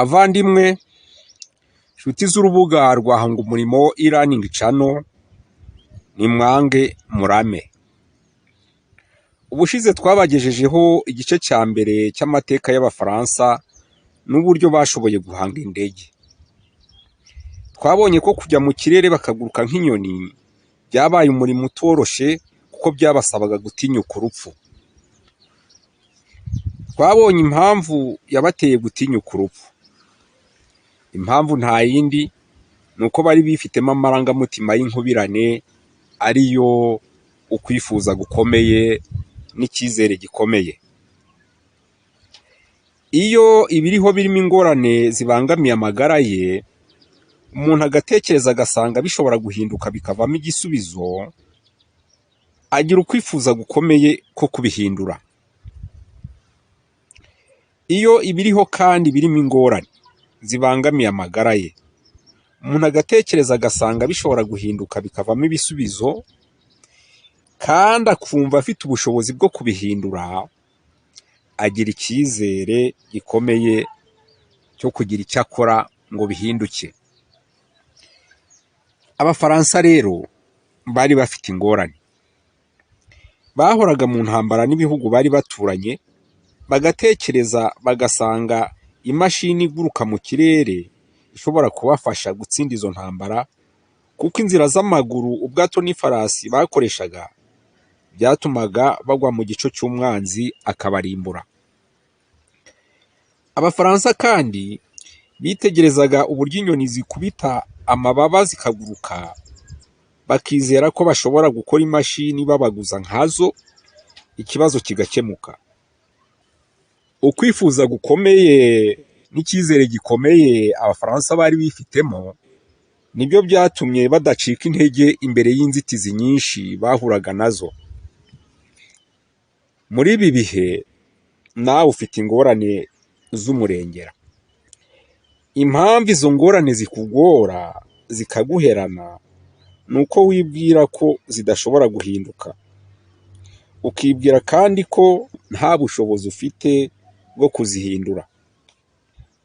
Bavandimwe, nshuti z'urubuga rwa Hanga Umurimo e-learning channel, nimwange murame. Ubushize twabagejejeho igice cya mbere cy'amateka y'Abafaransa n'uburyo bashoboye guhanga indege. Twabonye ko kujya mu kirere bakaguruka nk'inyoni byabaye umurimo utoroshye kuko byabasabaga gutinyuka urupfu. Twabonye impamvu yabateye gutinyuka urupfu. Impamvu nta yindi ni uko bari bifitemo amarangamutima y'inkubirane, ariyo ukwifuza gukomeye n'icyizere gikomeye. Iyo ibiriho birimo ingorane zibangamiye amagara ye, umuntu agatekereza agasanga bishobora guhinduka bikavamo igisubizo, agira ukwifuza gukomeye ko kubihindura. Iyo ibiriho kandi birimo ingorane zibangamiye amagara ye, umuntu agatekereza agasanga bishobora guhinduka bikavamo ibisubizo, kandi akumva afite ubushobozi bwo kubihindura, agira icyizere gikomeye cyo kugira icyo akora ngo bihinduke. Abafaransa rero bari bafite ingorane. Bahoraga mu ntambara n'ibihugu bari baturanye, bagatekereza bagasanga imashini iguruka mu kirere ishobora kubafasha gutsinda izo ntambara, kuko inzira z'amaguru, ubwato n'ifarasi bakoreshaga byatumaga bagwa mu gico cy'umwanzi akabarimbura. Abafaransa kandi bitegerezaga uburyo inyoni zikubita amababa zikaguruka, bakizera ko bashobora gukora imashini babaguza nkazo, ikibazo kigakemuka. Ukwifuza gukomeye n'icyizere gikomeye Abafaransa bari bifitemo nibyo byatumye badacika intege imbere y'inzitizi nyinshi bahuraga nazo. Muri ibi bihe nawe ufite ingorane z'umurengera. Impamvu izo ngorane zikugora zikaguherana ni uko wibwira ko zidashobora guhinduka, ukibwira kandi ko nta bushobozi ufite bwo kuzihindura.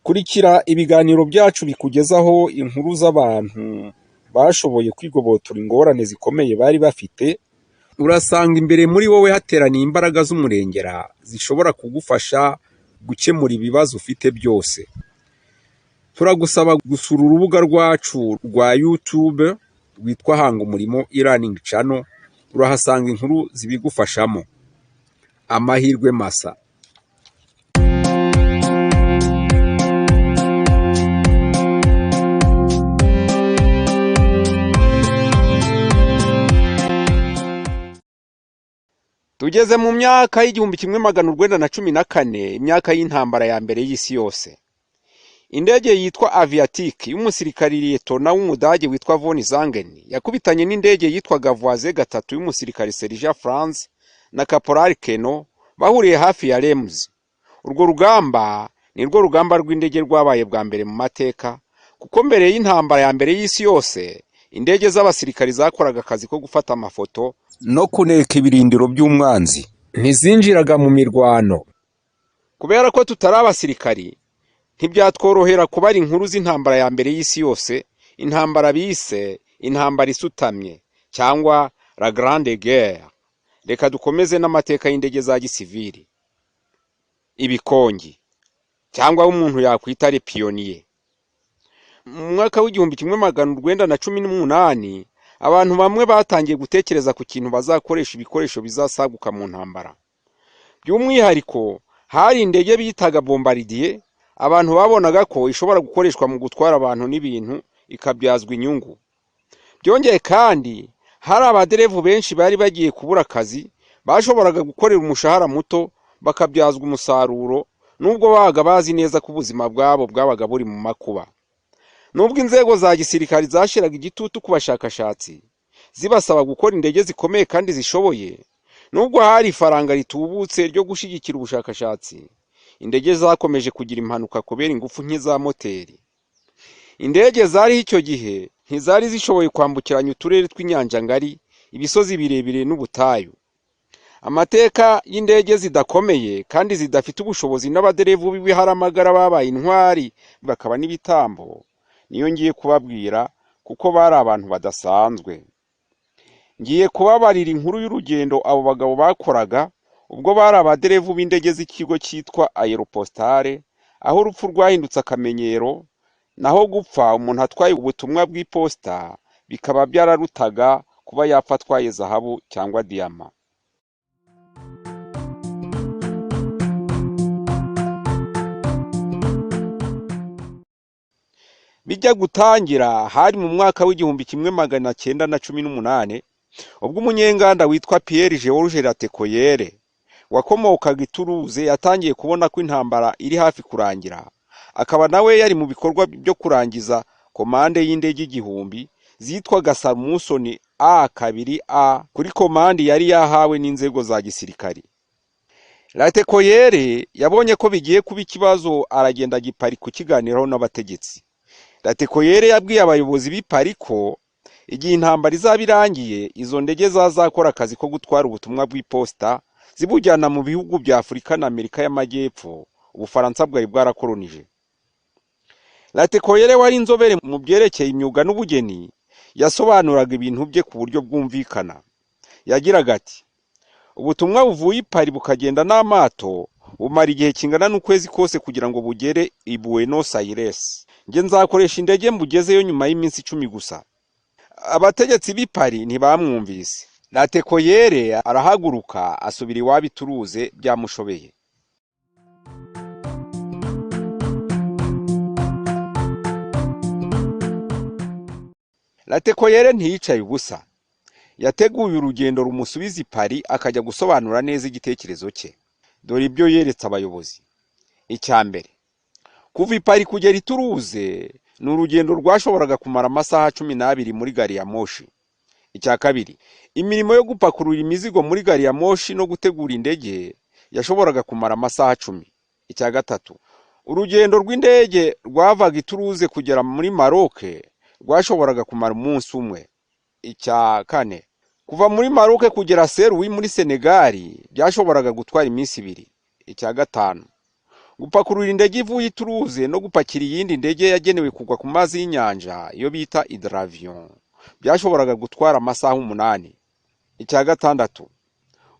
Kurikira ibiganiro byacu bikugezaho inkuru z'abantu bashoboye kwigobotora ingorane zikomeye bari bafite, urasanga imbere muri wowe hateraniye imbaraga z'umurengera zishobora kugufasha gukemura ibibazo ufite byose. Turagusaba gusura urubuga rwacu rwa YouTube rwitwa Hanga Umurimo e-learning channel, urahasanga inkuru zibigufashamo. Amahirwe masa. Tugeze mu myaka y'1914, imyaka y'intambara ya mbere y'isi yose. Indege yitwa Aviatik y'umusirikari Liyetona w'Umudage witwa von Zangen yakubitanye n'indege yitwaga Voisin gatatu y'umusirikari Sergent Franz na Caporal Keno bahuriye hafi ya Reims. Urwo rugamba ni rwo rugamba rw'indege rwabaye bwa mbere mu mateka, kuko mbere y'intambara ya mbere y'isi yose indege z'abasirikari zakoraga akazi ko gufata amafoto no kuneka ibirindiro by'umwanzi, ntizinjiraga mu mirwano. Kubera ko tutari abasirikari, ntibyatworohera kubara inkuru z'intambara ya mbere y'isi yose, intambara bise intambara isutamye cyangwa la grande guerre. Reka dukomeze n'amateka y'indege za gisivili, ibikongi cyangwa umuntu yakwita les pionniers. Mu mwaka w'1918 abantu bamwe batangiye gutekereza ku kintu bazakoresha ibikoresho bizasaguka mu ntambara. By'umwihariko hari indege bitaga Bombardier, abantu babonaga ko ishobora gukoreshwa mu gutwara abantu n'ibintu ikabyazwa inyungu. Byongeye kandi hari abaderevu benshi bari bagiye kubura akazi, bashoboraga gukorera umushahara muto bakabyazwa umusaruro, nubwo babaga bazi neza ko ubuzima bwabo bwabaga buri mu makuba. Nubwo inzego za gisirikari zashyiraga igitutu ku bashakashatsi zibasaba gukora indege zikomeye kandi zishoboye, nubwo hari ifaranga ritubutse ryo gushyigikira ubushakashatsi, indege zakomeje kugira impanuka kubera ingufu nke za moteri. Indege zariho icyo gihe ntizari zishoboye kwambukiranya uturere tw'inyanja ngari, ibisozi birebire n'ubutayu. Amateka y'indege zidakomeye kandi zidafite ubushobozi n'abaderevu b'ibiharamagara babaye intwari bakaba n'ibitambo, niyo ngiye kubabwira kuko bari abantu badasanzwe. Ngiye kubabarira inkuru y'urugendo abo bagabo bakoraga ubwo bari abaderevu b'indege z'ikigo cyitwa Aeropostale, aho urupfu rwahindutse akamenyero, naho gupfa umuntu atwaye ubutumwa bw'iposita bikaba byararutaga kuba yapfa atwaye zahabu cyangwa diyama. Bijya gutangira hari mu mwaka w'1918, ubwo umunyenganda witwa Pierre Georges Latécoère wakomokaga i Toulouse yatangiye kubona ko intambara iri hafi kurangira, akaba nawe yari mu bikorwa byo kurangiza komande y'indege 1000 zitwaga Salmson A2A kuri komande yari yahawe n'inzego za gisirikari. Latécoère yabonye ko bigiye kuba ikibazo, aragenda ajya i Paris kukiganiraho n'abategetsi. Latécoère yabwiye abayobozi b'i Paris ko igihe intambara izaba irangiye, izo ndege zazakora akazi ko gutwara ubutumwa bw'iposita zibujyana mu bihugu bya Afurika na Amerika y'Amajyepfo Ubufaransa bwari bwarakoronije. Latécoère wari inzobere mu byerekeye imyuga n'ubugeni, yasobanuraga ibintu bye ku buryo bwumvikana. Yagiraga ati: "Ubutumwa buvuye i Paris bukagenda n'amato bumara igihe kingana n'ukwezi kose kugira ngo bugere i Buenos Aires. Njye nzakoresha indege mbugezeyo nyuma y'iminsi 10 gusa." Abategetsi b'i Paris ntibamwumvise. Latécoère arahaguruka asubira iwabo i Toulouse byamushobeye. Latécoère ntiyicaye ubusa. Yateguye urugendo rumusubiza i Paris akajya gusobanura neza igitekerezo cye. Dore ibyo yeretse abayobozi. Icya mbere, kuva i Paris kugera i Toulouse ni urugendo rwashoboraga kumara amasaha 12 muri gari ya moshi. Icya kabiri, imirimo yo gupakurura imizigo muri gari ya moshi no gutegura indege yashoboraga kumara amasaha 10. Icya gatatu, urugendo rw'indege rwavaga i Toulouse kugera muri Maroc rwashoboraga kumara umunsi umwe. Icya kane, kuva muri Maroc kugera Saint-Louis muri Senegal byashoboraga gutwara iminsi 2. Icya gatanu, gupakurura indege ivuye i Toulouse no gupakira iyindi ndege yagenewe kugwa ku mazi y'inyanja iyo bita hydravion byashoboraga gutwara amasaha 8. Icya gatandatu,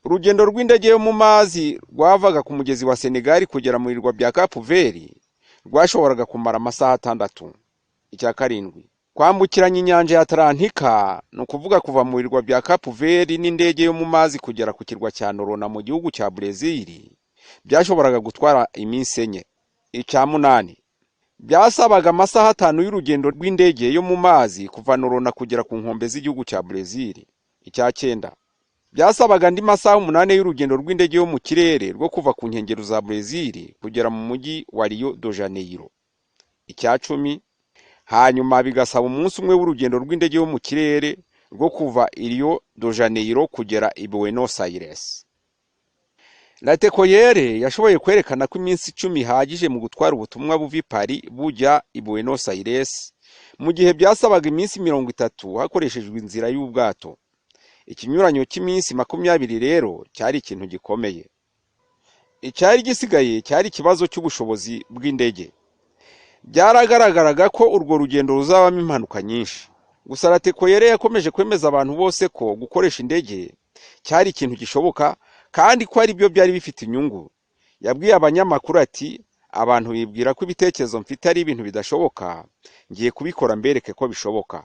urugendo rw'indege yo mu mazi rwavaga ku mugezi wa Senegal kugera mu birwa bya Cap Vert rwashoboraga kumara amasaha 6. Icya karindwi, kwambukiranya inyanja ya Atlantika, ni ukuvuga kuva mu birwa bya Cap Vert n'indege yo mu mazi kugera ku kirwa cya Norona mu gihugu cya Brazil byashoboraga gutwara iminsi 4. Icya munani, byasabaga amasaha 5 y'urugendo rw'indege yo mu mazi kuva Norona kugera ku nkombe z'igihugu cya Brazil. Icya cyenda, byasabaga andi masaha 8 y'urugendo rw'indege yo mu kirere rwo kuva ku nkengero za Brazil kugera mu mujyi wa Rio de Janeiro. Icya 10, hanyuma bigasaba umunsi umwe w'urugendo rw'indege yo mu kirere rwo kuva i Rio de Janeiro kugera i Buenos Aires. Latécoère yashoboye kwerekana ko iminsi 10 ihagije mu gutwara ubutumwa buva i Paris bujya i Buenos Aires, mu gihe byasabaga iminsi 30 hakoreshejwe inzira y'ubwato. Ikinyuranyo cy'iminsi 20 rero cyari ikintu gikomeye. Icyari gisigaye cyari ikibazo cy'ubushobozi bw'indege. Byaragaragaraga ko urwo rugendo ruzabamo impanuka nyinshi. Gusa Latécoère yakomeje kwemeza abantu bose ko gukoresha indege cyari ikintu gishoboka kandi ko ari byo byari bifite inyungu. Yabwiye abanyamakuru ati: "Abantu bibwira ko ibitekerezo mfite ari ibintu bidashoboka, ngiye kubikora mbereke ko bishoboka."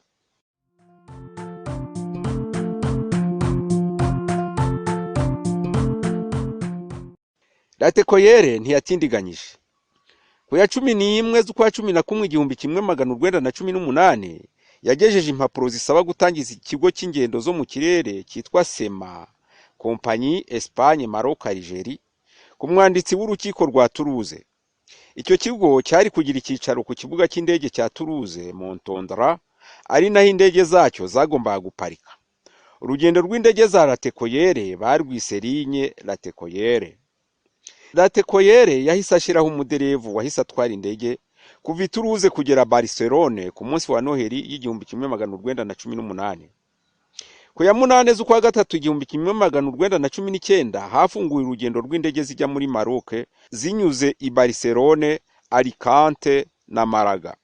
Latécoère ntiyatindiganyije. Ku ya 11 z'ukwa 11 1918 yagejeje impapuro zisaba gutangiza ikigo cy'ingendo zo mu kirere cyitwa SEMA, Kompanyi Espagne Maroc Algerie, ku mwanditsi w'urukiko rwa Toulouse. Icyo kigo cyari kugira icyicaro ku kibuga cy'indege cya Toulouse Montondra, ari naho indege zacyo zagombaga guparika. Urugendo rw'indege za Latécoère barwise Ligne Latécoère. Latécoère yahise ashyiraho umuderevu wahise atwara indege kuva i Toulouse kugera Barcelone ku munsi wa Noheli y'1918. Ku ya 8 z'ukwa gatatu 1919 hafunguwe urugendo rw'indege zijya muri Maroc zinyuze i Barcelone, Alicante na Malaga.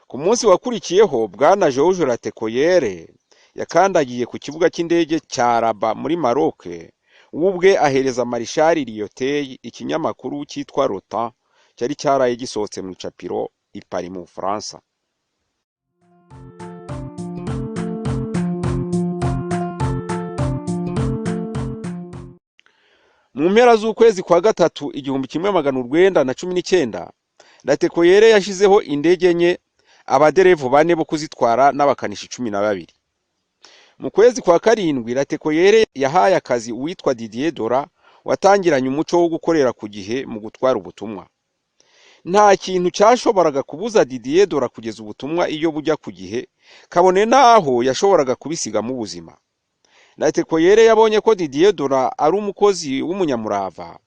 Ku munsi wakurikiyeho Bwana Georges Latécoère yakandagiye ku kibuga cy'indege cya Rabat muri Maroc, we ubwe ahereza Marshal Lyautey ikinyamakuru cyitwa Le Temps cyari cyaraye gisohotse mu icapiro i Paris mu Bufaransa. Mu mpera z'ukwezi kwa gatatu 1919 Latécoère yashyizeho indege enye, abaderevu 4 bo kuzitwara n'abakanishi 12. Mu kwezi kwa karindwi Latécoère yahaye akazi uwitwa Didier Dora watangiranye umuco wo gukorera ku gihe mu gutwara ubutumwa. Nta kintu cyashoboraga kubuza Didier Dora kugeza ubutumwa iyo bujya ku gihe, kabone n'aho yashoboraga kubisigamo ubuzima. Latécoère yabonye ko Didier Dora ari umukozi w'umunyamurava.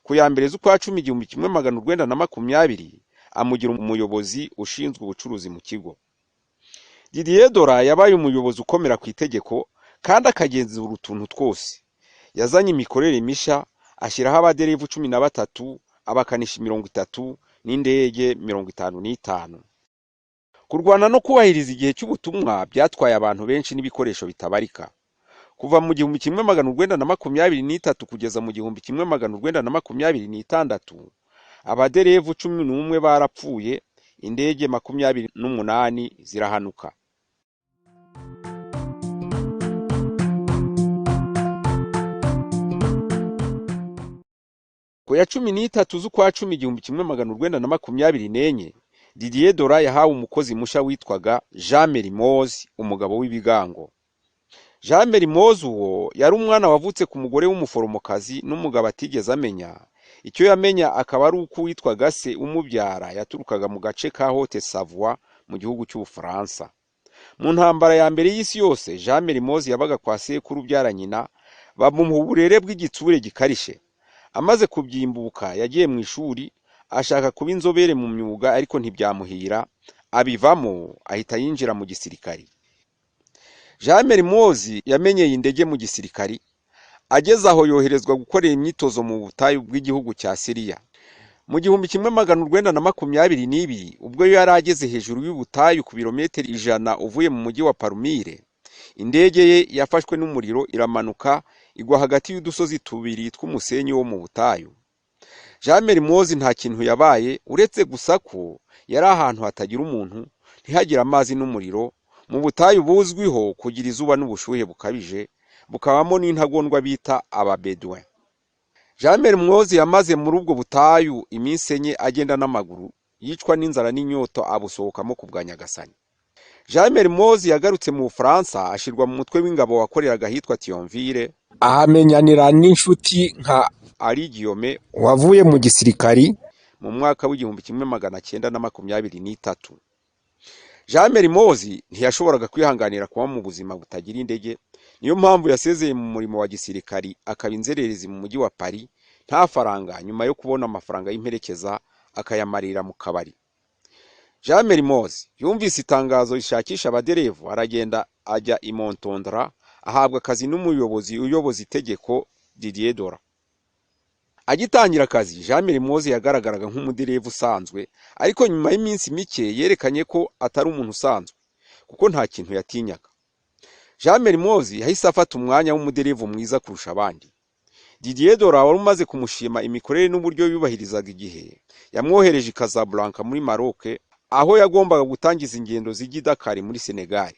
Ku ya 1 z'ukwa 10 1920 amugira umuyobozi ushinzwe ubucuruzi mu kigo. Didier Dora yabaye umuyobozi ukomera ku itegeko kandi akagenzura utuntu twose. Yazanye imikorere mishya, ashyiraho abaderevu 13, abakanishi 30 n'indege 55. Kurwana no kubahiriza igihe cy'ubutumwa byatwaye abantu benshi n'ibikoresho bitabarika. Kuva mu 1923 kugeza mu 1926 abaderevu 11 barapfuye, indege 28 zirahanuka. Ku ya 13 z'ukwa 10 1924 Didier Dora yahawe umukozi mushya witwaga Jean Mermoz, umugabo w'ibigango. Jean Mermoz uwo yari umwana wavutse ku mugore w'umuforomokazi n'umugabo atigeze amenya. Icyo yamenya akaba ari uko uwitwaga se umubyara yaturukaga mu gace ka Haute Savoie mu gihugu cy'Ubufaransa. Mu ntambara ya mbere y'isi yose Jean Mermoz yabaga kwa sekuru ubyara nyina, bamuha uburere bw'igitsure gikarishe. Amaze kubyimbuka yagiye mu ishuri ashaka kuba inzobere mu myuga, ariko ntibyamuhira, abivamo ahita yinjira mu gisirikari. Jean Mermoz yamenyeye indege mu gisirikari, ageze aho yoherezwa gukorera imyitozo mu butayu bw'igihugu cya Siriya. Mu 1922 ubwo yari ageze hejuru y'ubutayu ku birometero 100 uvuye mu mujyi wa Palmyre, indege ye yafashwe n'umuriro iramanuka igwa hagati y'udusozi tubiri tw'umusenyi wo mu butayu. Jean Mermoz nta kintu yabaye uretse gusa ko yari ahantu hatagira umuntu, ntihagire amazi n'umuriro, mu butayu buzwiho kugira izuba n'ubushyuhe bukabije, bukabamo n'intagondwa bita ababedouin. Jean Mermoz yamaze muri ubwo butayu iminsi 4 agenda n'amaguru, yicwa n'inzara n'inyota, abusohokamo ku bwa Nyagasani. Jean Mermoz yagarutse mu Bufaransa ashirwa mu mutwe w'ingabo wakoreraga ahitwa Thionville, ahamenyanira n'inshuti nka Henri Guillaume wavuye mu gisirikari mu mwaka w'1923. Jean Mermoz ntiyashoboraga kwihanganira kuba mu buzima butagira indege, niyo mpamvu yasezeye mu murimo wa gisirikari akaba inzererezi mu mujyi wa Paris nta faranga, nyuma yo kubona amafaranga y'imperekeza akayamarira mu kabari. Jean Mermoz yumvise itangazo rishakisha abaderevu, aragenda ajya i Montondra, ahabwa akazi n'umuyobozi uyoboza itegeko Didier Dora. Agitangira akazi Jean Mermoz yagaragaraga nk'umuderevu usanzwe, ariko nyuma y'iminsi mike yerekanye ko atari umuntu usanzwe kuko nta kintu yatinyaga. Jean Mermoz yahise afata umwanya w'umuderevu mwiza kurusha abandi. Didier Dora wari umaze kumushima imikorere n'uburyo yubahirizaga igihe, yamwohereje i Casablanca muri Maroc, aho yagombaga gutangiza ingendo zijya i Dakar muri Senegal.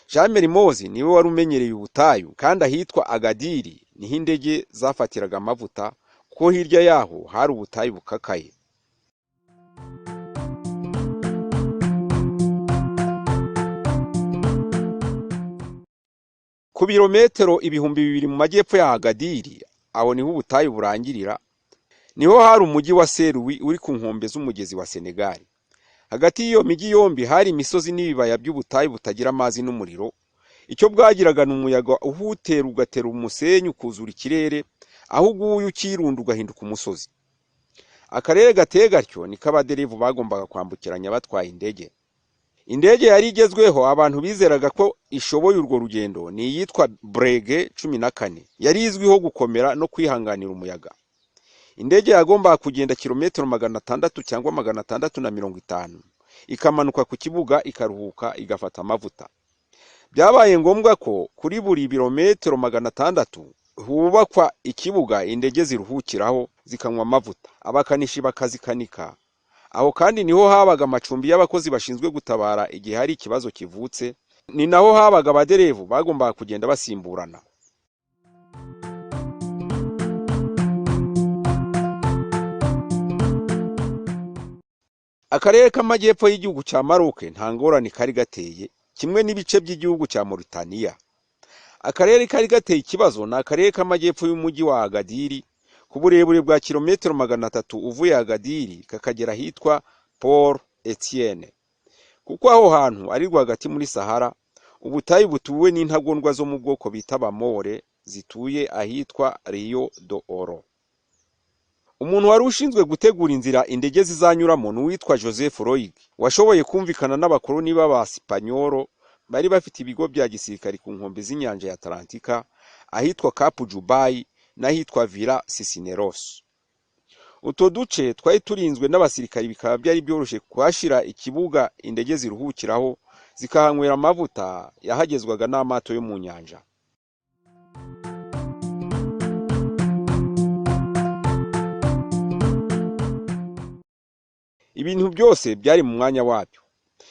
Jean Mermoz niwe wari umenyereye ubutayu, kandi ahitwa Agadiri niho indege zafatiraga amavuta, kuko hirya yaho hari ubutayu bukakaye. Ku birometero 2000 mu majyepfo ya Agadiri, aho niho ubutayu burangirira, niho hari umujyi wa Seruwi uri ku nkombe z'umugezi wa Senegal. Hagati y'iyo mijyi yombi hari imisozi n'ibibaya by'ubutayu butagira amazi n'umuriro. Icyo bwagiraga ni umuyaga uhutera ugatera umusenyi ukuzura ikirere, aho uguye ukirunda ugahinduka umusozi. Akarere gateye gatyo niko abaderevu bagombaga kwambukiranya batwaye indege. Indege yari igezweho abantu bizeraga ko ishoboye urwo rugendo ni iyitwa Breguet 14, yari izwiho gukomera no kwihanganira umuyaga. Indege yagombaga kugenda kilometero 600 cyangwa 650, ikamanuka ku kibuga ikaruhuka igafata amavuta. Byabaye ngombwa ko kuri buri birometero 600 hubakwa ikibuga indege ziruhukiraho zikanywa amavuta, abakanishi bakazikanika. Aho kandi niho habaga amacumbi y'abakozi bashinzwe gutabara igihe hari ikibazo kivutse, ni naho habaga abaderevu bagombaga kugenda basimburana. Akarere k'amajyepfo y'igihugu cya Maroc nta ngorane kari gateye, kimwe n'ibice by'igihugu cya Mauritania. Akarere kari gateye ikibazo ni akarere k'amajyepfo y'umujyi wa Agadiri, ku burebure bwa kilometero 300 uvuye Agadiri kakagera ahitwa Port Etienne. Kuko aho hantu ari rwagati muri Sahara, ubutayu butuwe n'intagondwa zo mu bwoko bita Abamore zituye ahitwa Rio do Oro. Umuntu wari ushinzwe gutegura inzira indege zizanyuramo ni uwitwa Joseph Roig, washoboye kumvikana n'abakoloni b'Abasipanyolo bari bafite ibigo bya gisirikari ku nkombe z'inyanja ya Atlantika, ahitwa Cap Jubai n'ahitwa Villa Cisneros. Utwo duce twari turinzwe n'abasirikari bikaba byari byoroshye kuhashyira ikibuga indege ziruhukiraho zikahanywera amavuta yahagezwaga n'amato yo mu nyanja. Ibintu byose byari mu mwanya wabyo.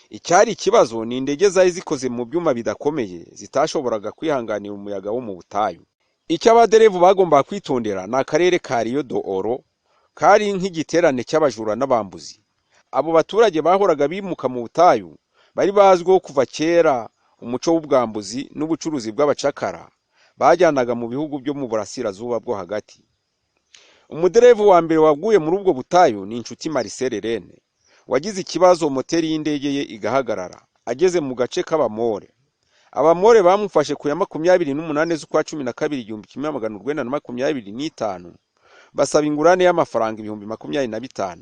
Icyari ikibazo ni indege zari zikoze mu byuma bidakomeye zitashoboraga kwihanganira umuyaga wo mu butayu. Icyo abaderevu bagombaga kwitondera ni akarere ka Rio do Oro, kari nk'igiterane cy'abajura n'abambuzi. Abo baturage bahoraga bimuka mu butayu bari bazwiho kuva kera umuco w'ubwambuzi n'ubucuruzi bw'abacakara bajyanaga mu bihugu byo mu burasirazuba bwo hagati. Umuderevu wa mbere waguye muri ubwo butayu ni inshuti Marcel Rene, wagize ikibazo moteri y'indege ye igahagarara ageze mu gace k'Abamore. Abamore bamufashe ku ya 28 z'ukwa 12 1925, basaba ingurane y'amafaranga 25,000.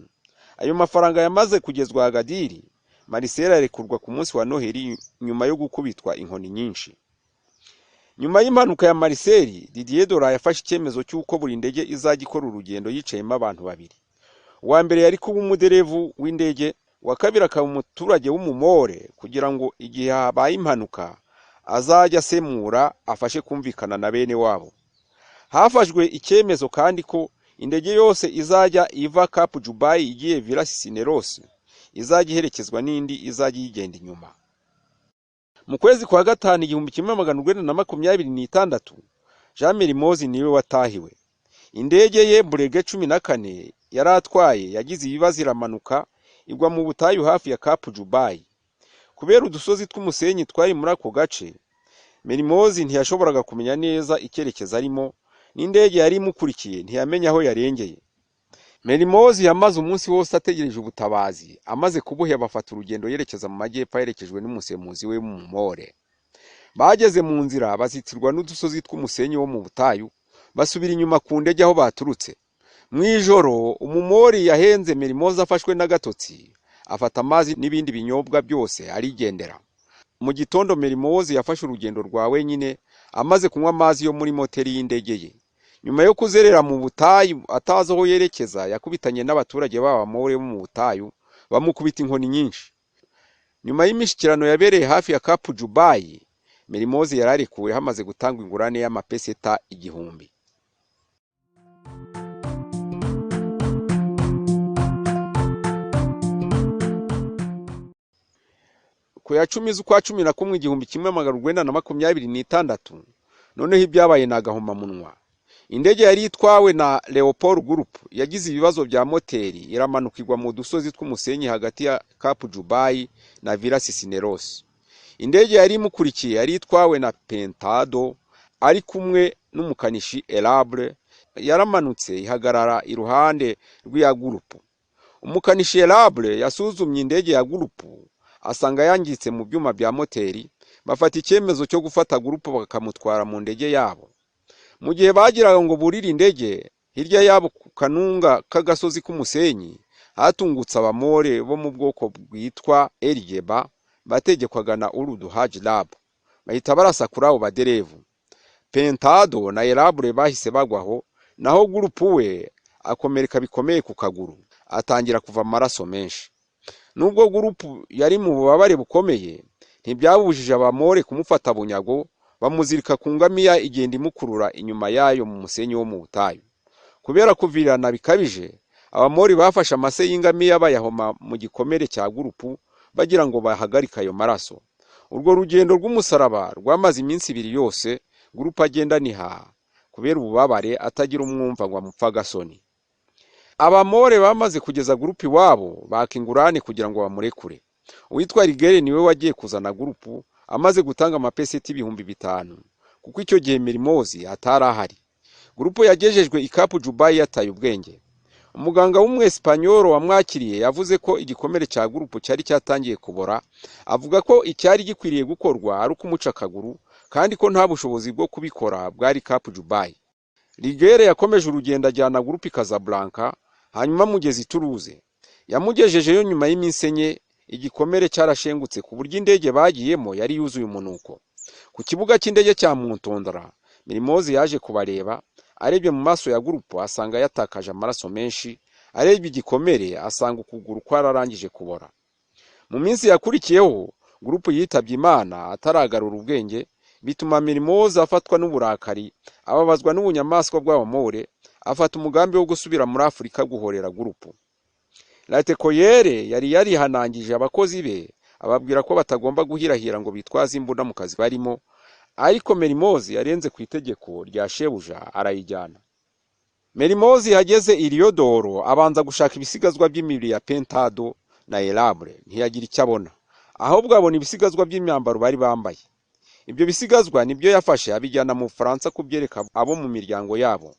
Ayo mafaranga yamaze kugezwa Agadiri, Marcel arekurwa ku munsi wa Noheli nyuma yo gukubitwa inkoni nyinshi. Nyuma y'impanuka ya Marcel, Didier Dora yafashe icyemezo cy'uko buri ndege izajya ikora urugendo yicayemo abantu babiri. Uwa mbere yari kuba umuderevu w'indege, uwa kabiri akaba umuturage w'umumore kugira ngo igihe habaye impanuka azajya asemura afashe kumvikana na bene wabo. Hafashwe icyemezo kandi ko indege yose izajya iva Cap Jubai igiye Villa Cisneros izajya iherekezwa n'indi izajya iyigenda inyuma. Mu kwezi kwa gatanu 1926, Jean Mermoz niwe watahiwe. Indege ye Breguet 14 yari atwaye yagize ibibazo iramanuka igwa mu butayu hafi ya Cap Jubai. Kubera udusozi tw'umusenyi twari muri ako gace, Mermoz ntiyashoboraga kumenya neza icyerekezo arimo, n'indege yari imukurikiye ntiyamenya aho yarengeye. Mermoz yamaze umunsi wose ategereje ubutabazi, amaze kubuheba afata urugendo yerekeza mu majyepfo aherekejwe n'umusemuzi we w'umumore. Bageze mu nzira bazitirwa n'udusozi tw'umusenyi wo mu butayu, basubira inyuma ku ndege aho baturutse. Mu ijoro umumori yahenze Mermoz afashwe n'agatotsi, afata amazi n'ibindi binyobwa byose arigendera. Mu gitondo Mermoz yafashe urugendo rwa wenyine amaze kunywa amazi yo muri moteri y'indege ye. Nyuma yo kuzerera mu butayu atazi aho yerekeza, yakubitanye n'abaturage b'Abamore bo mu butayu bamukubita inkoni nyinshi. Nyuma y'imishyikirano yabereye hafi ya Cap Jubai, Mermoz yararekuwe hamaze gutangwa ingurane y'amapeseta 1000. Ku ya 10 z'ukwa 11 1926, noneho ibyabaye ni agahomamunwa. Indege yari itwawe na Leopold Group yagize ibibazo bya moteri iramanuka igwa mu dusozi tw'umusenyi hagati ya Cap Jubai na Villa Cisneros. Indege yari imukurikiye yari itwawe na Pentado ari kumwe n'umukanishi Erable, yaramanutse ihagarara iruhande rw'iya Group. Umukanishi Erable yasuzumye indege ya Group asanga yangiritse mu byuma bya moteri, bafata icyemezo cyo gufata Group bakamutwara mu ndege yabo. Mu gihe bagiraga ngo burire indege, hirya yabo ku kanunga k'agasozi k'umusenyi hatungutse Abamore bo mu bwoko bwitwa Erigeba bategekwaga na Urudu Haji Lab, bahita barasa kuri abo baderevu. Pentado na Aimable bahise bagwaho, naho Gurupu we akomereka bikomeye ku kaguru, atangira kuva amaraso menshi. Nubwo Gurupu yari mu bubabare bukomeye, ntibyabujije Abamore kumufata bunyago, bamuzirika ku ngamiya igenda imukurura inyuma yayo mu musenyi wo mu butayu. Kubera kuvirana bikabije, Abamori bafashe amase y'ingamiya bayahoma mu gikomere cya Gurupu bagira ngo bahagarike ayo maraso. Urwo rugendo rw'umusaraba rwamaze iminsi 2 yose, Gurupu agenda aniha kubera ububabare, atagira umwumva ngo amupfe agasoni. Abamore bamaze kugeza Gurupu iwabo, baka ingurane kugira ngo bamurekure. Uwitwa Rigere niwe wagiye kuzana Gurupu, amaze gutanga amapeseti 5000, kuko icyo gihe Merimozi atari ahari. Gurupu yagejejwe i Kapu Jubayi yataye ubwenge. Umuganga w'Umwesipanyolo wamwakiriye yavuze ko igikomere cya Gurupu cyari cyatangiye kubora, avuga ko icyari gikwiriye gukorwa ari ukumuca akaguru, kandi ko nta bushobozi bwo kubikora bwari Kapu Jubayi. Rigere yakomeje urugendo ajyana Gurupu i Casablanca, hanyuma amugeza i Toulouse. Yamugejejeyo nyuma y'iminsi 4, igikomere cyarashengutse ku buryo indege bagiyemo yari yuzuye umunuko. Ku kibuga cy'indege cya Muntondra, Merimozi yaje kubareba, arebye mu maso ya Gurupu asanga yatakaje amaraso menshi, arebye igikomere asanga ukuguru kwararangije kubora. Mu minsi yakurikiyeho, Gurupu yitabye Imana ataragarura ubwenge, bituma Merimozi afatwa n'uburakari, ababazwa n'ubunyamaswa bw'Abamore, afata umugambi wo gusubira muri Afurika guhorera Gurupu. Latekoyere yari yarihanangije abakozi be, ababwira ko batagomba guhirahira ngo bitwaze imbunda mu kazi barimo, ariko Merimozi yarenze ku itegeko rya shebuja arayijyana. Merimozi yageze i Riodoro abanza gushaka ibisigazwa by'imibiri ya Pentado na Aimable, ntiyagira icyo abona, ahubwo abona ibisigazwa by'imyambaro bari bambaye. Ibyo bisigazwa nibyo yafashe abijyana mu Bufaransa kubyereka abo mu miryango yabo.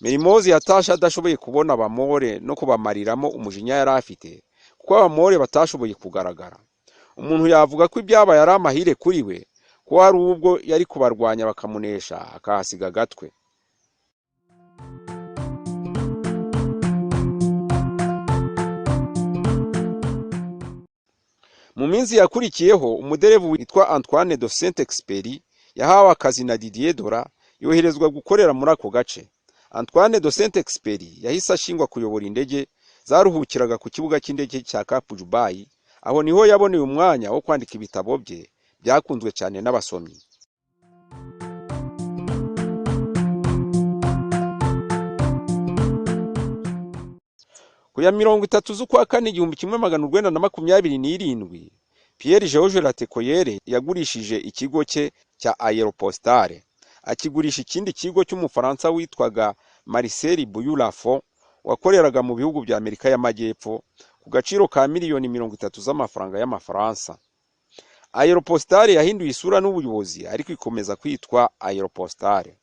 Merimozi yatashe adashoboye kubona Abamore no kubamariramo umujinya yari afite, kuko Abamore batashoboye kugaragara. Umuntu yavuga ko ibyabaye ari amahire kuri we, ko hari ubwo yari kubarwanya bakamunesha akahasiga agatwe. Mu minsi yakurikiyeho, umuderevu witwa Antoine de Saint-Exupéry yahawe akazi na Didier Dora, yoherezwa gukorera muri ako gace. Antoine de Saint-Exupéry yahise ashingwa kuyobora indege zaruhukiraga ku kibuga cy'indege cya Kapu Jubayi. Aho niho yaboneye umwanya wo kwandika ibitabo bye byakunzwe cyane n'abasomyi. Ku ya 30 z'ukwa kane 1927, Pierre Georges Latecoere yagurishije ikigo cye cya Aeropostale, akigurisha ikindi kigo cy'Umufaransa witwaga Marcel Bouillafond wakoreraga mu bihugu bya Amerika y'Amajyepfo ku gaciro ka miliyoni 30 z'amafaranga y'Amafaransa. Aeropostale yahinduye isura n'ubuyobozi, ariko ikomeza kwitwa Aeropostale.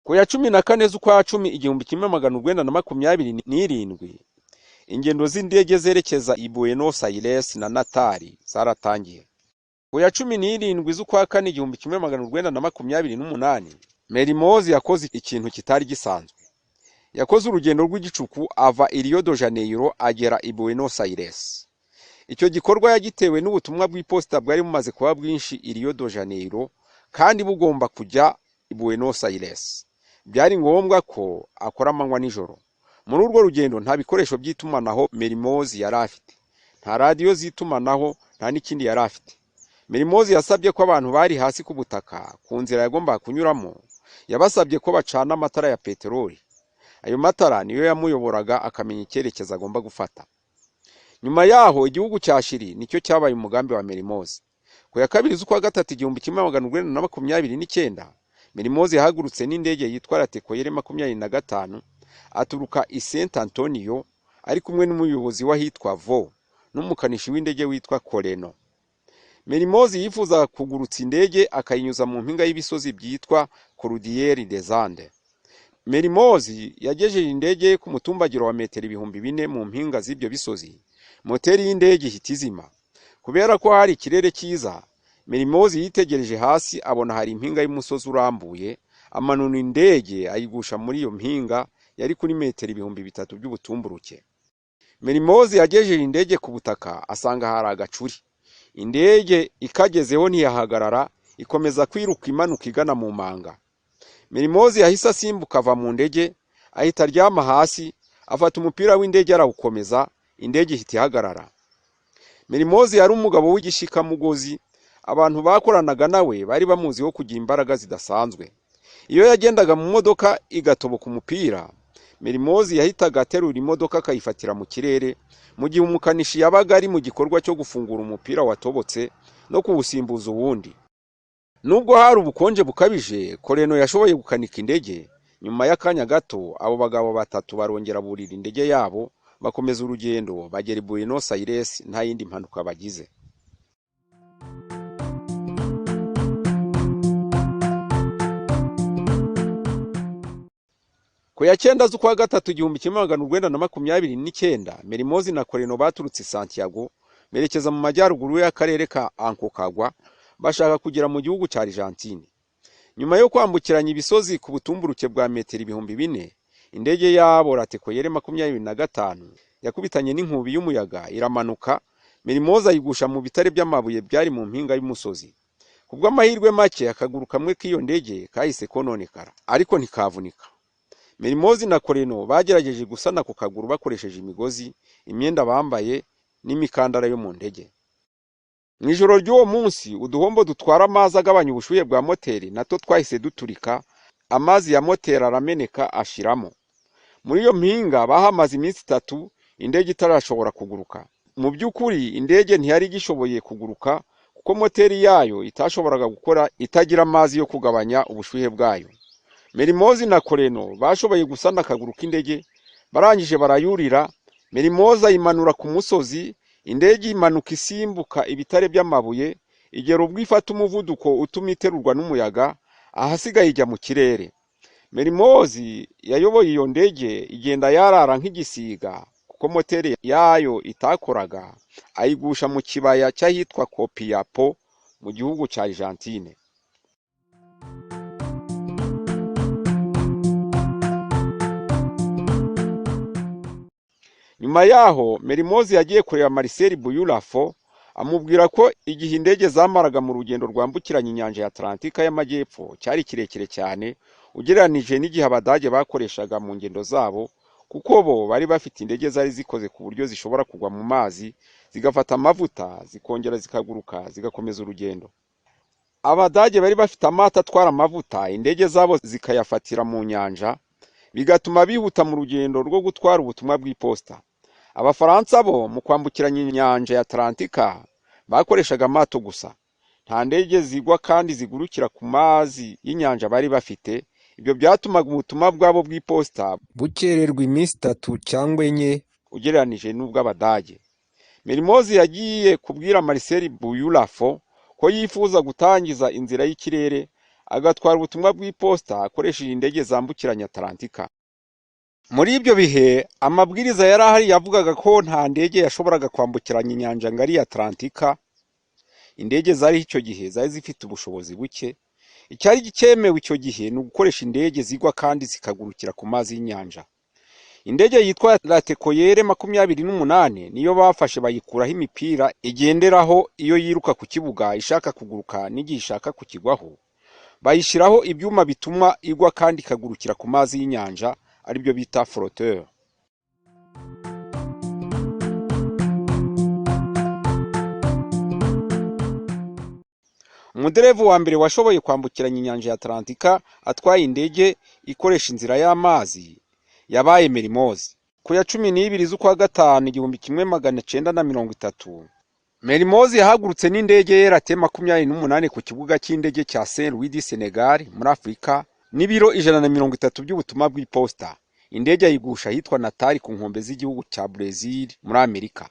Ku ya 14 z'ukwa 10 1927, ingendo z'indege zerekeza i Buenos Aires na Natal zaratangiye. Ku ya 17 z'ukwa kane 1928, Merimozi yakoze ikintu kitari gisanzwe. Yakoze urugendo rw'igicuku ava i Rio de Janeiro agera i Buenos Aires. Icyo gikorwa yagitewe n'ubutumwa bw'iposita bwari bumaze kuba bwinshi i Rio de Janeiro kandi bugomba kujya i Buenos Aires. Byari ngombwa ko akora amanywa nijoro. Muri urwo rugendo nta bikoresho by'itumanaho Merimozi yari afite, nta radiyo z'itumanaho, nta n'ikindi yari afite. Merimozi yasabye ko abantu bari hasi ku butaka ku nzira yagombaga kunyuramo, yabasabye ko bacana amatara ya peteroli. Ayo matara niyo yamuyoboraga akamenya icyerekezo agomba gufata. Nyuma yaho igihugu cya Chili nicyo cyabaye umugambi wa Merimozi. Ku ya 2 z'ukwa gatatu 1929, Merimozi yahagurutse n'indege yitwa Latecoere 25 aturuka i Saint Antonio ari kumwe n'umuyobozi w'ahitwa Vo n'umukanishi w'indege witwa Coreno. Merimozi yifuzaga kugurutsa indege akayinyuza mu mpinga y'ibisozi byitwa Cordillère des Andes. Merimozi yagejeje indege ku mutumbagiro wa metero 4000 mu mpinga z'ibyo bisozi. Moteri y'indege ihita izima. Kubera ko hari ikirere cyiza, Merimozi yitegereje hasi abona hari impinga y'umusozi urambuye, amanura indege ayigusha muri iyo mpinga yari kuri metero 3000 by'ubutumburuke. Mermoz yagejeje indege ku butaka asanga hari agacuri. Indege ikagezeho ntiyahagarara, ikomeza kwiruka imanuka igana mu manga. Mermoz yahise asimbuka ava mu ndege, ahita aryama hasi, afata umupira w'indege arawukomeza, indege ihita ihagarara. Mermoz yari umugabo w'igishikamugozi, abantu bakoranaga nawe bari bamuziho kugira imbaraga zidasanzwe. Iyo yagendaga mu modoka igatoboka umupira, Mermoz yahitaga aterura imodoka akayifatira mu kirere, mu gihe umukanishi yabaga ari mu gikorwa cyo gufungura umupira watobotse no kuwusimbuza uwundi. Nubwo hari ubukonje bukabije, Coreno yashoboye gukanika indege. Nyuma y'akanya gato, abo bagabo batatu barongera burira indege yabo, bakomeza urugendo bagera i Buenos Aires nta yindi mpanuka bagize. Ku ya 9 z'ukwa gatatu 1929, Mermoz na Coreno baturutse Santiago berekeza mu majyaruguru y'akarere ka Aconcagua bashaka kugera mu gihugu cya Argentine. Nyuma yo kwambukiranya ibisozi ku butumburuke bwa metero 4000, indege yabo Latécoère 25 yakubitanye n'inkubi y'umuyaga iramanuka, Mermoz ayigusha mu bitare by'amabuye byari mu mpinga y'umusozi. Kubw'amahirwe make, akaguru kamwe k'iyo ndege kahise kononekara, ariko ntikavunika. Mermoz na Coreno bagerageje gusana ku kaguru bakoresheje imigozi, imyenda bambaye n'imikandara yo mu ndege. Mu ijoro ry'uwo munsi, uduhombo dutwara amazi agabanya ubushyuhe bwa moteri natwo twahise duturika, amazi ya moteri arameneka ashiramo. Muri iyo mpinga bahamaze iminsi 3 indege itarashobora kuguruka. Mu by'ukuri indege ntiyari igishoboye kuguruka kuko moteri yayo itashoboraga gukora itagira amazi yo kugabanya ubushyuhe bwayo. Mermoz na Coreno bashoboye gusana akaguru k'indege, barangije barayurira. Mermoz ayimanura ku musozi, indege imanuka isimbuka ibitare by'amabuye, igera ubwo ifata umuvuduko utuma iterurwa n'umuyaga, ahasigaye ijya mu kirere. Mermoz yayoboye iyo ndege igenda yarara nk'igisiga kuko moteri yayo itakoraga, ayigusha mu kibaya cy'ahitwa Copiapó mu gihugu cya Argentine. Nyuma yaho Mermoz yagiye kureba Marcel Buyurafo, amubwira ko igihe indege zamaraga mu rugendo rwambukiranya inyanja ya Atlantika y'Amajyepfo cyari kirekire cyane ugereranije n'igihe Abadage bakoreshaga mu ngendo zabo, kuko bo bari bafite indege zari zikoze ku buryo zishobora kugwa mu mazi zigafata amavuta zikongera zikaguruka zigakomeza urugendo. Abadage bari bafite amato atwara amavuta, indege zabo zikayafatira mu nyanja, bigatuma bihuta mu rugendo rwo gutwara ubutumwa bw'iposita. Abafaransa bo mu kwambukiranya inyanja ya Atlantika bakoreshaga amato gusa, nta ndege zigwa kandi zigurukira ku mazi y'inyanja bari bafite. Ibyo byatumaga ubutumwa bwabo bw'iposita bukererwa iminsi 3 cyangwa 4 ugereranije n'ubw'Abadage. Mermoz yagiye kubwira Marcel Buyurafo ko yifuza gutangiza inzira y'ikirere agatwara ubutumwa bw'iposita akoresheje indege zambukiranya Atlantika. Muri ibyo bihe amabwiriza yari ahari yavugaga ko nta ndege yashoboraga kwambukiranya inyanja ngari ya Atlantika. Indege zari icyo gihe zari zifite ubushobozi buke. Icyari cyemewe icyo gihe ni ugukoresha indege zigwa kandi zikagurukira ku mazi y'inyanja. Indege yitwa Latécoère 28 niyo bafashe bayikuraho imipira igenderaho iyo yiruka ku kibuga ishaka kuguruka n'igihe ishaka kukigwaho, bayishyiraho ibyuma bituma igwa kandi ikagurukira ku mazi y'inyanja, aribyo bita flotteur. Umuderevu wa mbere washoboye kwambukiranya inyanja ya Atlantika atwaye indege ikoresha inzira y'amazi yabaye Mermoz. Ku ya 12 z'ukwa gatanu 1930, Mermoz yahagurutse n'indege ye Raté 28 ku kibuga cy'indege cya Saint Louis du Senegal muri Afurika n'ibiro 130 by'ubutumwa bw'iposita. Indege ayigusha ahitwa Natal ku nkombe z'igihugu cya Brazil muri Amerika.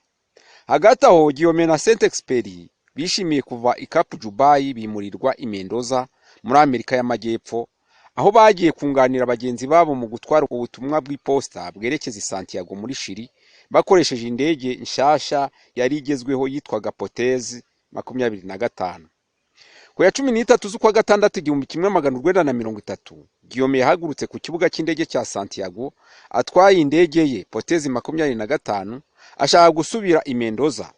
Hagati aho Guillaume na Saint-Exupéry bishimiye kuva i Cap Juby bimurirwa i Mendoza muri Amerika y'Amajyepfo, aho bagiye kunganira bagenzi babo mu gutwara ubutumwa bw'iposita bwerekeza i Santiago muri Chili bakoresheje indege nshyashya yari igezweho yitwaga Potez 25. Ku ya 13 z'ukwa gatandatu 1930, Guillaume yahagurutse ku kibuga cy'indege cya Santiago atwaye indege ye Potez 25, ashaka gusubira i Mendoza.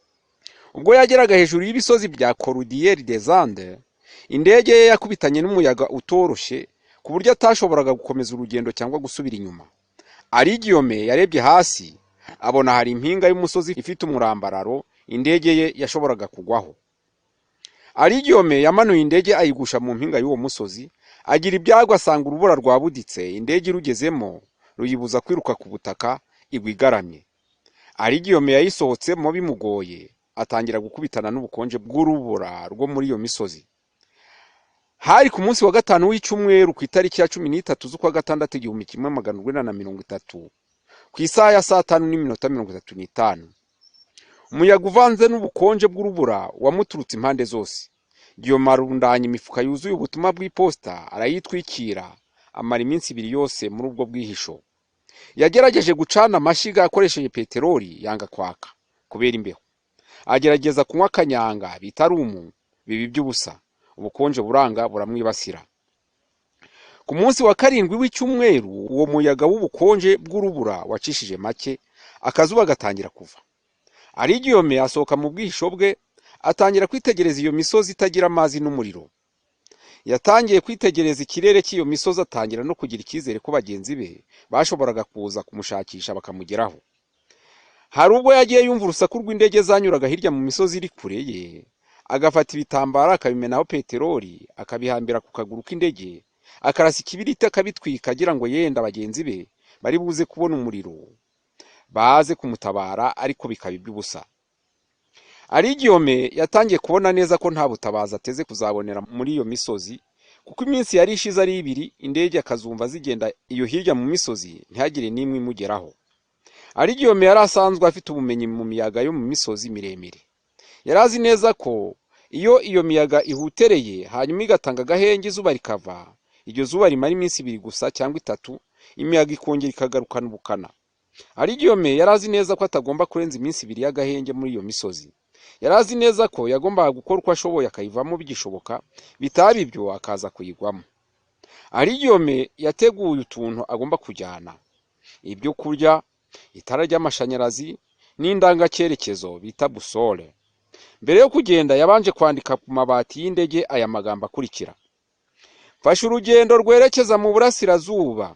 Ubwo yageraga hejuru y'ibisozi bya Cordillère des Andes, indege ye yakubitanye n'umuyaga utoroshye ku buryo atashoboraga gukomeza urugendo cyangwa gusubira inyuma. Henri Guillaume yarebye hasi, abona hari impinga y'umusozi ifite umurambararo indege ye yashoboraga kugwaho. Henri Guillaume yamanuye indege ayigusha mu mpinga y'uwo musozi, agira ibyago asanga urubura rwabuditse, indege irugezemo ruyibuza kwiruka ku butaka, igwa igaramye. Henri Guillaume yayisohotsemo bimugoye, atangira gukubitana n'ubukonje bw'urubura rwo muri iyo misozi. Hari ku munsi wa gatanu w'icyumweru, ku itariki ya 13 z'ukwa gatandatu 1930, ku isaha ya saa 5:35. Umuyaga uvanze n'ubukonje bw'urubura wamuturutse impande zose. Guillaume arundanya imifuka yuzuye ubutumwa bw'iposita, arayitwikira, amara iminsi 2 yose muri ubwo bwihisho. Yagerageje gucana amashyiga akoresheje peteroli, yanga kwaka kubera imbeho. Agerageza kunywa akanyanga bita rhum, biba iby'ubusa, ubukonje buranga buramwibasira. Ku munsi wa karindwi w'icyumweru, uwo muyaga w'ubukonje bw'urubura wacishije make, akazuba gatangira kuva. Henri Guillaume asohoka mu bwihisho bwe, atangira kwitegereza iyo misozi itagira amazi n'umuriro. Yatangiye kwitegereza ikirere cy'iyo misozi, atangira no kugira icyizere ko bagenzi be bashoboraga kuza kumushakisha bakamugeraho. Hari ubwo yagiye yumva urusaku rw'indege zanyuraga hirya mu misozi iri kure ye, agafata ibitambaro akabimenaho peteroli, akabihambira ku kaguru k'indege, akarasa ikibiriti akabitwika, agira ngo yenda bagenzi be bari buze kubona umuriro baze kumutabara, ariko bikaba iby'ubusa. Henri Guillaume yatangiye kubona neza ko nta butabazi ateze kuzabonera muri iyo misozi, kuko iminsi yari ishize ari 2, indege akazumva zigenda iyo hirya mu misozi, ntihagire n'imwe imugeraho. Henri Guillaume yari asanzwe afite ubumenyi mu miyaga yo mu misozi miremire. Yari azi neza ko iyo iyo miyaga ihutereye hanyuma igatanga agahenge, izuba rikava, iryo zuba rimara iminsi 2 gusa cyangwa 3, imiyaga ikongera ikagarukana ubukana. Henri Guillaume yari azi neza ko atagomba kurenza iminsi 2 y'agahenge muri iyo misozi. Yari azi neza ko yagombaga gukora uko ashoboye akayivamo bigishoboka, bitaba ibyo akaza kuyigwamo. Henri Guillaume yateguye utuntu agomba kujyana: ibyo kurya, itara ry'amashanyarazi n'indangacyerekezo bita boussole. Mbere yo kugenda yabanje kwandika ku mabati y'indege aya magambo akurikira: mfashe urugendo rwerekeza mu burasirazuba,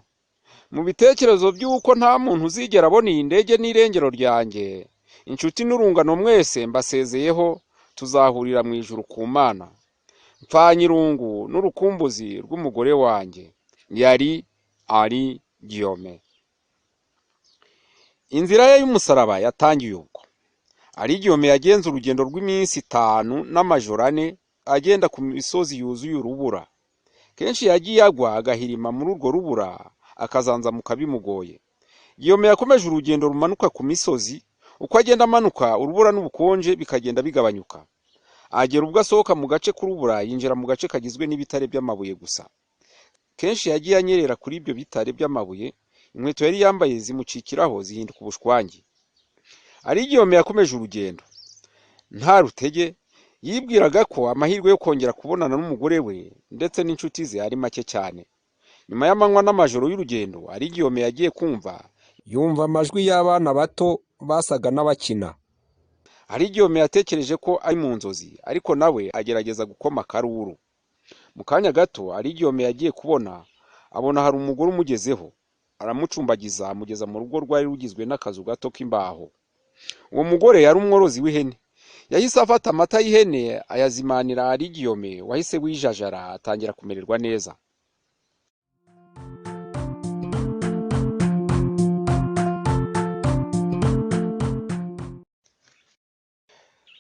mu bitekerezo by'uko nta muntu uzigera abona iyi ndege n'irengero ryanjye. Inshuti n'urungano mwese mbasezeyeho, tuzahurira mu ijuru ku Mana. Mpfanye irungu n'urukumbuzi rw'umugore wanjye. Yari Henri Guillaume. Inzira ye y'umusaraba yatangiye ubwo. Henri Guillaume yagenze urugendo rw'iminsi 5 n'amajoro 4, agenda ku misozi yuzuye urubura. Kenshi yagiye agwa agahirima muri urwo rubura, akazanzamuka bimugoye. Guillaume yakomeje urugendo rumanuka ku misozi, uko agenda amanuka urubura n'ubukonje bikagenda bigabanyuka. Agera ubwo asohoka mu gace k'urubura, yinjira mu gace kagizwe n'ibitare by'amabuye gusa. Kenshi yagiye anyerera kuri ibyo bitare by'amabuye, inkweto yari yambaye zimucikiraho zihinduka ubushwangi. Henri Guillaume yakomeje urugendo nta rutege, yibwiraga ko amahirwe yo kongera kubonana n'umugore we ndetse n'inshuti ze ari make cyane. Nyuma y'amanywa n'amajoro y'urugendo, Henri Guillaume yagiye kumva yumva amajwi y'abana bato basaga n'abakina. Henri Guillaume yatekereje ko ari mu nzozi, ariko nawe agerageza gukoma akaruru. Mu kanya gato Henri Guillaume yagiye kubona, abona hari umugore umugezeho, aramucumbagiza, amugeza mu rugo rwari rugizwe n'akazu gato k'imbaho. Uwo mugore yari umworozi w'ihene. Yahise afata amata y'ihene ayazimanira Henri Guillaume, wahise wijajara atangira kumererwa neza.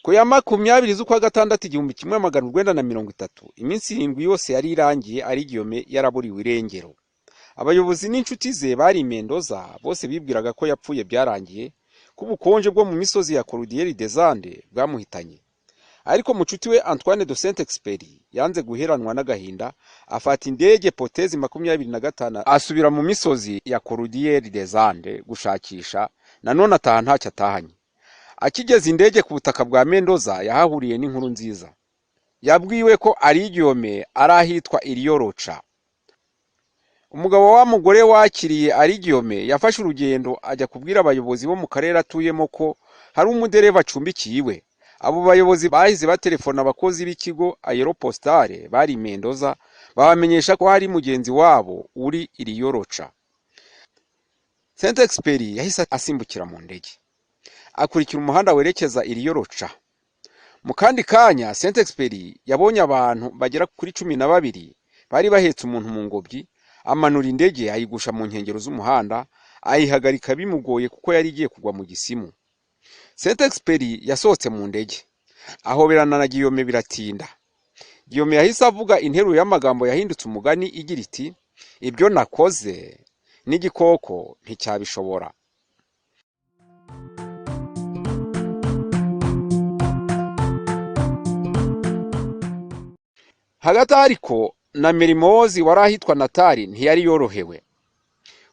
Ku ya 20 z'ukwa gatandatu 1930, iminsi 7 yose yari irangiye Henri Guillaume yaraburiwe irengero. Abayobozi n'inshuti ze bari i Mendoza bose bibwiraga ko yapfuye byarangiye, ko ubukonje bwo mu misozi ya Cordillère des Andes bwamuhitanye. Ariko mucuti we Antoine de Saint-Exupéry yanze guheranwa n'agahinda, afata indege Potez 25 asubira mu misozi ya Cordillère des Andes gushakisha, nanone ataha ntacyo atahanye. Akigeza indege ku butaka bwa Mendoza yahahuriye n'inkuru nziza. Yabwiwe ko Ari Guillaume ari ahitwa Rio Rocha. Umugabo wa mugore wakiriye Ari Guillaume yafashe urugendo ajya kubwira abayobozi bo mu karere atuyemo ko hari umudereva acumbikiye iwe. Abo bayobozi bahise batelefona abakozi b'ikigo Aeropostale bari i Mendoza, babamenyesha ko hari mugenzi wabo uri i Rio Rocha. Saint-Exupéry yahise asimbukira mu ndege, akurikira umuhanda werekeza i Rio Rocha. Mu kandi kanya Saint-Exupéry yabonye abantu bagera kuri 12 bari bahetse umuntu mu ngobyi, amanura indege ayigusha mu nkengero z'umuhanda, ayihagarika bimugoye kuko yari igiye kugwa mu gisimu. Saint-Exupéry yasohotse mu ndege, ahoberana na Guillaume biratinda. Guillaume yahise avuga interuro y'amagambo yahindutse umugani igira iti: "Ibyo nakoze n'igikoko nticyabishobora." Hagati aho ariko na Merimozi wari ahitwa Natali ntiyari yorohewe.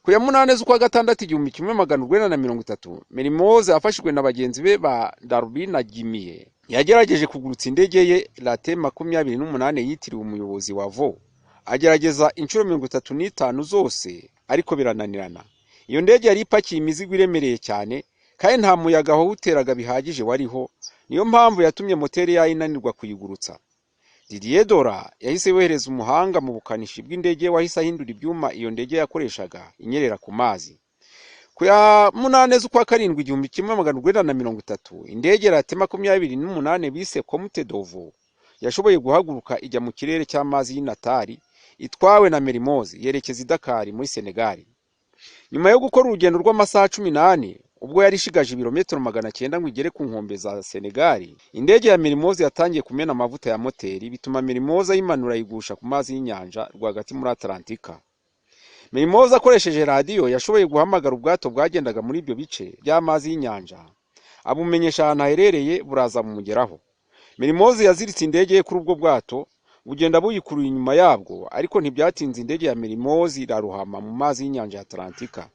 Ku ya 8 z'ukwa gatandatu 1930, Merimozi afashijwe na bagenzi be ba Darby na Gimiye, yagerageje kugurutsa indege ye Late 28 yitiriwe umuyobozi wa Vo. Agerageza inshuro 35 zose ariko birananirana. Iyo ndege yari ipakiye imizigo iremereye cyane kandi nta muyaga wawuteraga bihagije wariho, niyo mpamvu yatumye moteri yayo inanirwa kuyigurutsa. Didier Dora yahise yohereza umuhanga mu bukanishi bw'indege wahise ahindura ibyuma iyo ndege yakoreshaga inyerera ku mazi. Ku ya 8 z'ukwa karindwi 1930, indege Late 28 bise Comte Dovo yashoboye guhaguruka ijya mu kirere cy'amazi y'i Natali itwawe na Merimozi yerekeza i Dakar muri Senegal. Nyuma yo gukora urugendo rw'amasaha 14, ubwo yari ishigaje ibirometero 900 ngo igere ku nkombe za Senegal, indege ya Merimozi yatangiye kumena amavuta ya moteri, bituma Merimozi ayimanura ayigusha ku mazi y'inyanja rwagati muri Atlantika. Merimozi akoresheje radiyo yashoboye guhamagara ubwato bwagendaga muri ibyo bice by'amazi y'inyanja, abumenyesha ahantu aherereye buraza bumugeraho. Merimozi yaziritse indege ye kuri ubwo bwato, bugenda buyikuruye inyuma yabwo, ariko ntibyatinze indege ya Merimozi irarohama mu mazi y'inyanja ya Atlantika.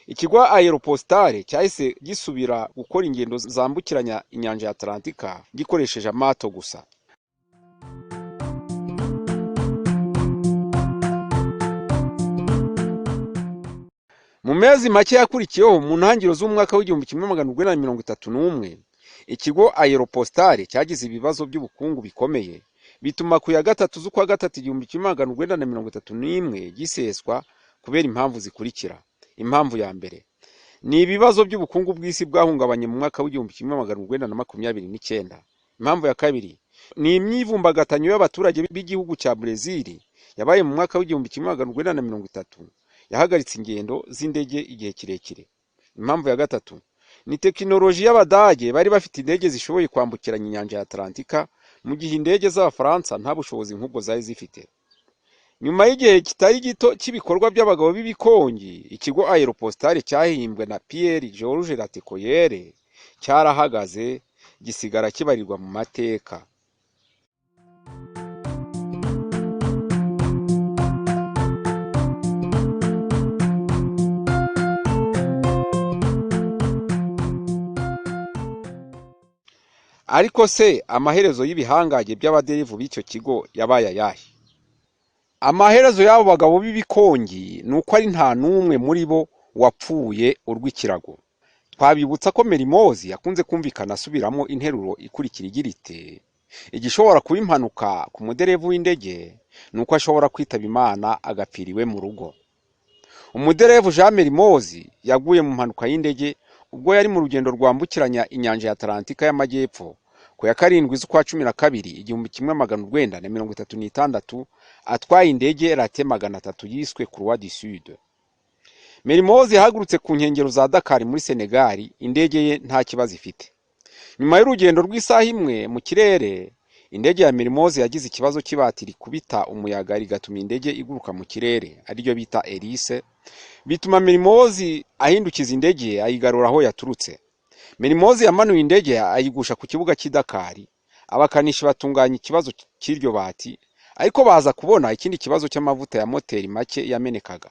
Ikigo Aeropostale cyahise gisubira gukora ingendo zambukiranya inyanja ya Atlantika gikoresheje amato gusa. Mu mezi make yakurikiyeho, mu ntangiriro z'umwaka w'1931, ikigo Aeropostale cyagize ibibazo by'ubukungu bikomeye, bituma ku ya 3 z'ukwa gatatu 1931 giseswa kubera impamvu zikurikira. Impamvu ya mbere ni ibibazo by'ubukungu bw'isi bwahungabanye mu mwaka w'1929. Impamvu ya kabiri ni imyivumbagatanyo y'abaturage b'igihugu cya Brazil yabaye mu mwaka w'1930, yahagaritse ingendo z'indege igihe kirekire. Impamvu ya gatatu ni tekinoloji y'Abadage bari bafite indege zishoboye kwambukiranya inyanja ya Atlantika, mu gihe indege z'Abafaransa nta bushobozi nk'ubwo zari zifite. Nyuma y'igihe kitari gito cy'ibikorwa by'abagabo b'ibikongi, ikigo Aeropostale cyahimbwe na Pierre Georges Latécoère cyarahagaze, gisigara kibarirwa mu mateka. Ariko se amaherezo y'ibihangange by'abaderevu b'icyo kigo yabaye ayahe? Amaherezo y'abo bagabo b'ibikongi ni uko ari nta n'umwe muri bo wapfuye urw'ikirago. Twabibutsa ko Merimozi yakunze kumvikana asubiramo interuro ikurikira igira iti: "Igishobora kuba impanuka ku muderevu w'indege ni uko ashobora kwitaba Imana agapfira iwe mu rugo." Umuderevu Jean Merimozi yaguye mu mpanuka y'indege ubwo yari mu rugendo rwambukiranya inyanja ya Atlantika y'Amajyepfo ku ya 7 z'ukwa 12 1936, atwaye indege Late 300 yiswe Croix du Sud. Merimozi yahagurutse ku nkengero za Dakar muri Senegal, indege ye nta kibazo ifite. Nyuma y'urugendo rw'isaha imwe mu kirere, indege ya Merimozi yagize ikibazo cy'ibati rikubita umuyaga rigatuma indege iguruka mu kirere, ariryo bita hélice, bituma Merimozi ahindukiza indege ayigarura aho yaturutse. Merimozi yamanuye indege ayigusha ku kibuga cy'i Dakar, abakanishi batunganya ikibazo cy'iryo bati, ariko baza kubona ikindi kibazo cy'amavuta ya moteri make yamenekaga.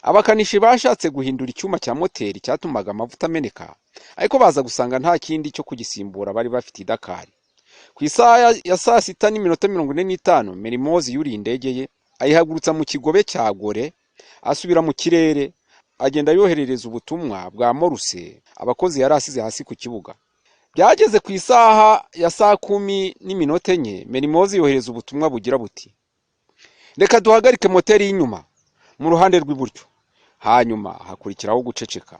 Abakanishi bashatse guhindura icyuma cya moteri cyatumaga amavuta ameneka, ariko baza gusanga nta kindi cyo kugisimbura bari bafite i Dakar. Ku Ku isaha ya 6:45, Mermoz yuriye indege ye, ayihagurutsa mu kigobe cya Gorée, asubira mu kirere, agenda yoherereza ubutumwa bwa Morse abakozi yari asize hasi ku kibuga. Byageze ku isaha ya 10:04, Mermoz yohereza ubutumwa bugira buti: "Reka duhagarike moteri y'inyuma mu ruhande rw'iburyo." Hanyuma hakurikiraho guceceka.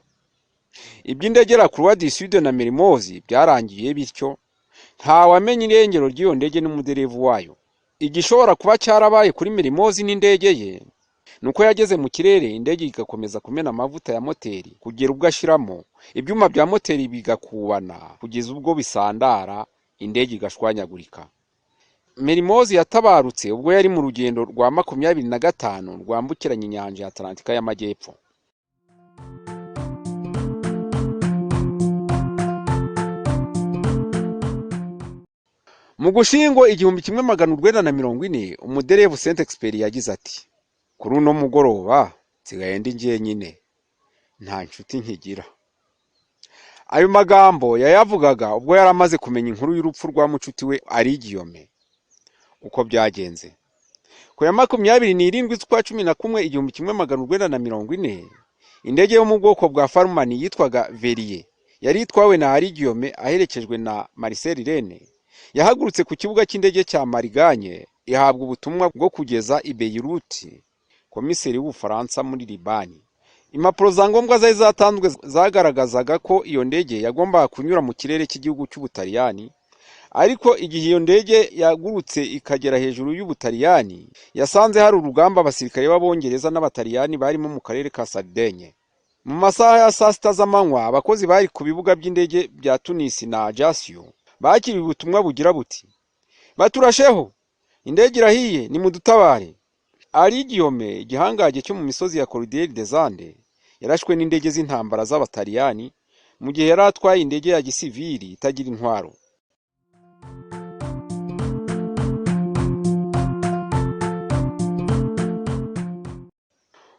Iby'indege La Croix du Sud na Mermoz byarangiye bityo, ntawamenya irengero ry'iyo ndege n'umuderevu wayo. Igishobora kuba cyarabaye kuri Mermoz n'indege ye ni uko yageze mu kirere, indege igakomeza kumena amavuta ya moteri kugera ubwo ashiramo, ibyuma bya moteri bigakubana kugeza ubwo bisandara, indege igashwanyagurika. Mermoz yatabarutse ubwo yari mu rugendo rwa 25 rwambukiranya inyanja ya Atlantika y'Amajyepfo. Mu Gushyingo 1940, umuderevu Saint-Exupéry yagize ati: "Kuri uno mugoroba nsigaye ndi jyenyine, nta nshuti nkigira." Ayo magambo yayavugaga ubwo yari amaze kumenya inkuru y'urupfu rwa mucuti we Henri Guillaume. Uko byagenze: ku ya 27 z'ukwa 11 1940, indege yo mu bwoko bwa Farman yitwaga Vérié yari itwawe na Henri Guillaume aherekejwe na Marcel Rene, yahagurutse ku kibuga cy'indege cya Marignane, ihabwa ubutumwa bwo kugeza i Beirut komiseri w'Ubufaransa muri Libani. Impapuro za ngombwa zari zatanzwe zagaragazaga ko iyo ndege yagombaga kunyura mu kirere cy'igihugu cy'Ubutaliyani, ariko igihe iyo ndege yagurutse ikagera hejuru y'Ubutaliyani, yasanze hari urugamba abasirikare b'Abongereza n'Abataliyani barimo mu karere ka Sardaigne. Mu masaha ya saa 6 z'amanywa, abakozi bari ku bibuga by'indege bya Tunisi na Ajaccio bakiriye ubutumwa bugira buti: "Baturasheho, indege irahiye, nimudutabare." Henri Guillaume, igihangange cyo mu misozi ya Cordillère des Andes, yarashwe n'indege z'intambara z'Abataliyani mu gihe yari atwaye indege ya gisivili itagira intwaro.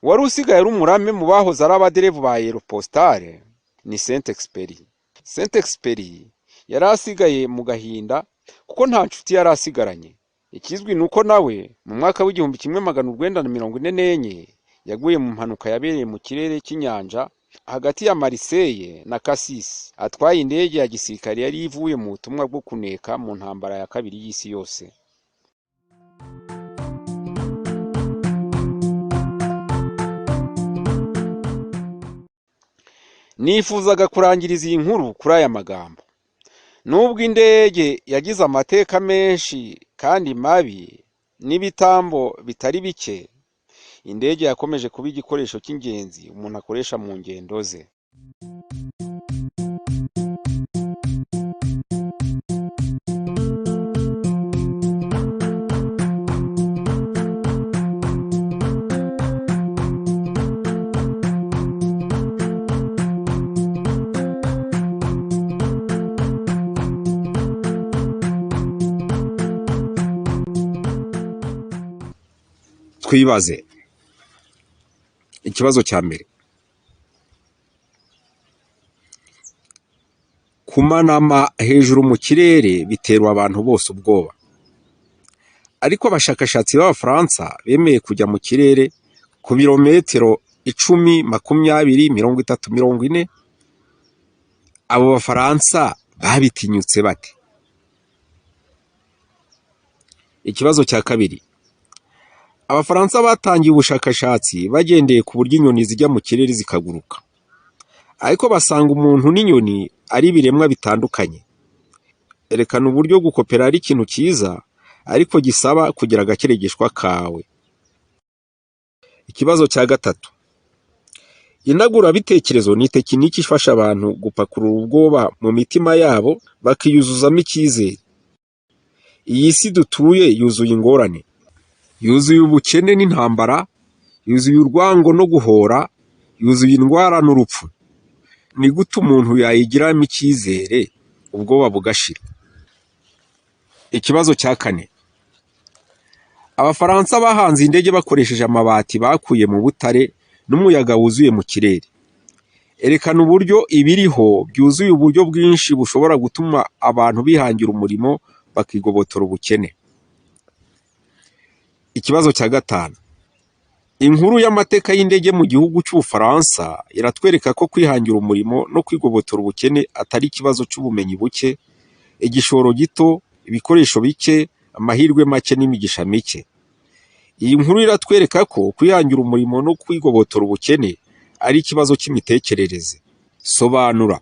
Wari usigaye ari umurame mu bahoze ari abaderevu ba Aéropostale ni Saint-Exupéry. Saint-Exupéry yari asigaye mu gahinda kuko nta nshuti yari asigaranye. Ikizwi ni uko nawe mu mwaka w'1944 yaguye mu mpanuka yabereye mu kirere cy'inyanja hagati ya Marseille na Cassis, atwaye indege ya gisirikare yari ivuye mu butumwa bwo kuneka mu ntambara ya kabiri y'isi yose. Nifuzaga kurangiriza iyi nkuru kuri aya magambo: nubwo indege yagize amateka menshi kandi mabi n'ibitambo bitari bike, indege yakomeje kuba igikoresho cy'ingenzi umuntu akoresha mu ngendo ze. Twibaze ikibazo cya mbere: kumanama hejuru mu kirere bitera abantu bose ubwoba, ariko abashakashatsi b'Abafaransa bemeye kujya mu kirere ku birometero 10, 20, 30, 40. Abo Bafaransa babitinyutse bate? Ikibazo cya kabiri: Abafaransa batangiye ubushakashatsi bagendeye ku buryo inyoni zijya mu kirere zikaguruka, ariko basanga umuntu n'inyoni ari ibiremwa bitandukanye. Erekana uburyo gukopera ari ikintu cyiza ariko gisaba kugira agakeregeshwa kawe. Ikibazo cya gatatu: Inagurabitekerezo ni tekiniki ifasha abantu gupakurura ubwoba mu mitima yabo bakiyuzuzamo icyizere. Iyi si dutuye yuzuye ingorane, yuzuye ubukene n'intambara, yuzuye urwango no guhora, yuzuye indwara n'urupfu. Ni gute umuntu yayigiramo icyizere ubwoba bugashira? Ikibazo cya kane: Abafaransa bahanze indege bakoresheje amabati bakuye mu butare n'umuyaga wuzuye mu kirere. Erekana uburyo ibiriho byuzuye uburyo bwinshi bushobora gutuma abantu bihangira umurimo bakigobotora ubukene. Ikibazo cya gatanu: Inkuru y'amateka y'indege mu gihugu cy'Ubufaransa iratwereka ko kwihangira umurimo no kwigobotora ubukene atari ikibazo cy'ubumenyi buke, igishoro gito, ibikoresho bike, amahirwe make n'imigisha mike. Iyi nkuru iratwereka ko kwihangira umurimo no kwigobotora ubukene ari ikibazo cy'imitekerereze. Sobanura.